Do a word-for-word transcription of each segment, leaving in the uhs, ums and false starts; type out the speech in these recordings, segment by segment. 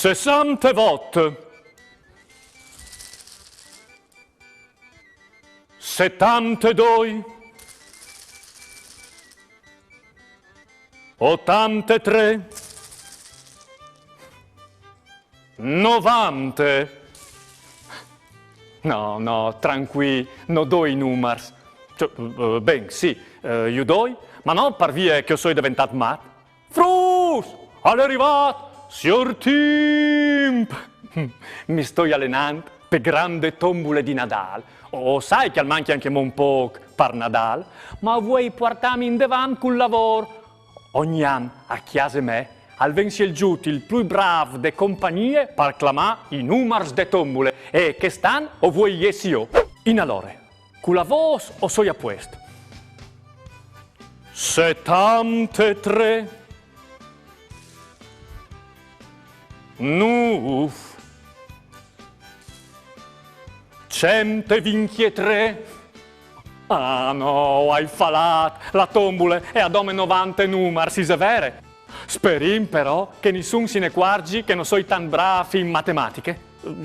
Sessantevot. Setantedoi. Otantetré. Novante. No, no, tranquì, no doi numars. Cioè, eh, ben, sì, eh, ju doi, ma no par vie che o soi deventât mat. Fruts! Al è rivât siôr Timp! Mi stoi alenant pe grande tombule di Nadâl. O sai che al mancje ancjemò un pôc par Nadâl, ma o vuei puartâmi indevant cul lavôr. Ogni an, a cjase mê, al ven sielzût il plui brâf de compagnie par clamâ i numars de tombule, e chest an o vuei jessi jo. Inalore, cu la vôs o soi a puest. Setantetré. Nûf. Cent e vincjetré. Ah no, o ai falât, la tombule e à dome novante numars, isal vêr? Sperìn però che nissun si inacuarzi che no soi tant brâf in matematiche.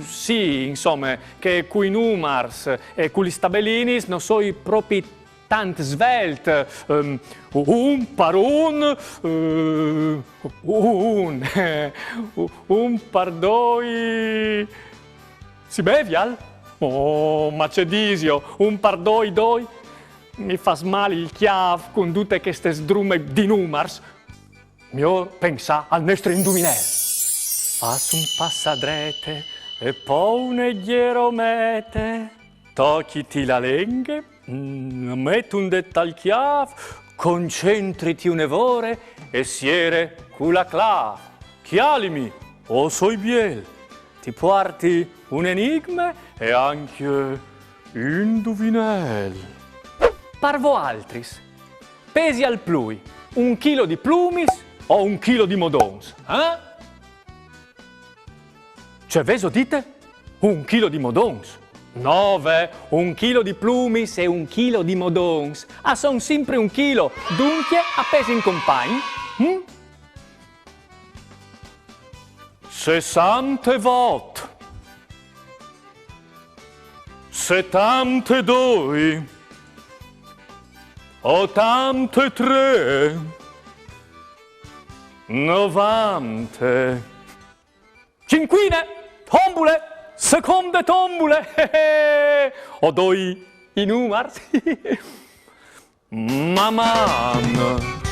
Sì, insome, che cui numars e cu lis tabelinis no soi propit tant svelt. Ehm, un par un, eh, un, un par doi. Si bevial? Oh, ma ce disio, un par doi, doi? Mi fâs mâl il cjâf cun dute cheste sdrume di numars. Miôr pensâ al nestri induvinel. Fâs un pas a drete e po un lizêr omete. Tocjiti la lenghe, mm, met un dêt tal cjâf, concentriti une vore e siere cu la clâf. Cjalimi, o soi biel, ti puarti un enigme e ancje un induvinel. Par voaltris, pesial plui un chilo di plumis o un chilo di modons, eh? Ce vêso dite? Un chilo di modons? No, ve, un chilo di plumis e un chilo di modons a son simpri un chilo, duncje a pesin compagn. Hm? Sessantevot. Setantedoi. Otantetré. Novante. Cincuine, tombule, seconde tombule. O doi i numars. Maman!